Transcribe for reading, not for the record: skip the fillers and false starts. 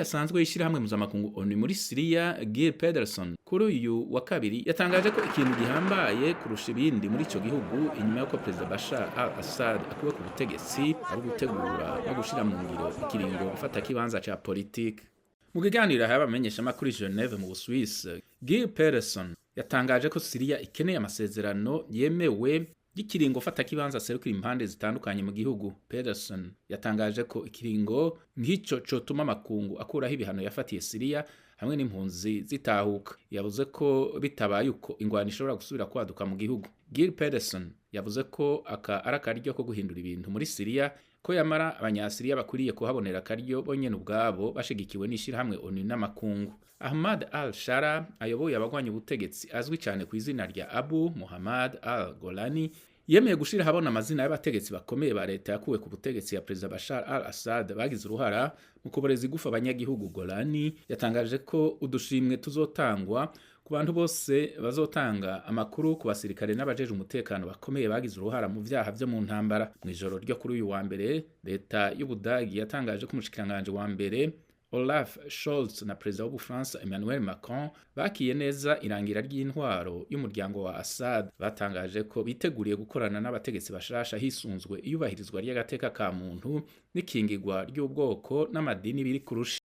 idasanzwe y'ishyirahamwe mpuzamakungu ONU muri Siriya, Gil Pederson, kuri uyu wa kabiri yatangaje ko ikintu gihambaye kurusha ibindi muri ico gihugu inyuma y'uko Perezida Bashar al-Assad akuwe ku butegetsi ari gutegura no gushira mu ngiro ikiringo mfatakibanza ca politike. Mu kiganiro yahaye abamenyeshamakuru i Geneve mu Busuwisi, Gil Pederson yatangaje ko Siriya ikeneye amasezerano yemewe y'ikiringo mfatakibanza aserukira impande zitandukanye mu gihugu. Pederson yatangaje ko ikiringo nk'ico cotuma amakungu akuraho ibihano yafatiye Siriya hamwe n'impunzi zitahuka. Yavuze ko bitabaye uko, ingwano ishobora gusubira kwaduka mu gihugu. Gil Pederson yavuze ko aka ari akaryo ko guhindura ibintu muri Siriya, ko yamara Abanyasiriya bakwiriye kuhabonera akaryo bonyene ubwabo bashigikiwe n'ishirahamwe ONU n'amakungu. Ahmad al-Shara ayoboye abagwanya ubutegetsi, azwi cyane ku izina rya Abu Muhammad al-Golani, yemeye gushira habona amazina y'abategetsi bakomeye ba leta yakuwe ku butegetsi ya Perezida Bashar al-Assad bagize uruhara mu kuboreza igufa abanyagihugu. Golani yatangaje ko udushimwe tuzotangwa ku bantu bose bazotanga amakuru ku basirikare n'abajeje umutekano bakomeye bagize uruhara mu vyaha vyo mu ntambara. Mu ijoro ryo kuri uyu wa mbere, leta y'Ubudagi yatangaje ko umushikiranganje wa mbere Olaf Scholz na perezida w'Ubufaransa Emmanuel Macron bakiye neza irangira ry'intwaro y'umuryango wa Assad. Batangaje ko biteguriye gukorana n'abategetsi bashasha hisunzwe iyubahirizwa ry'agateka ka muntu n'ikingirwa ry'ubwoko n'amadini biri kurusha.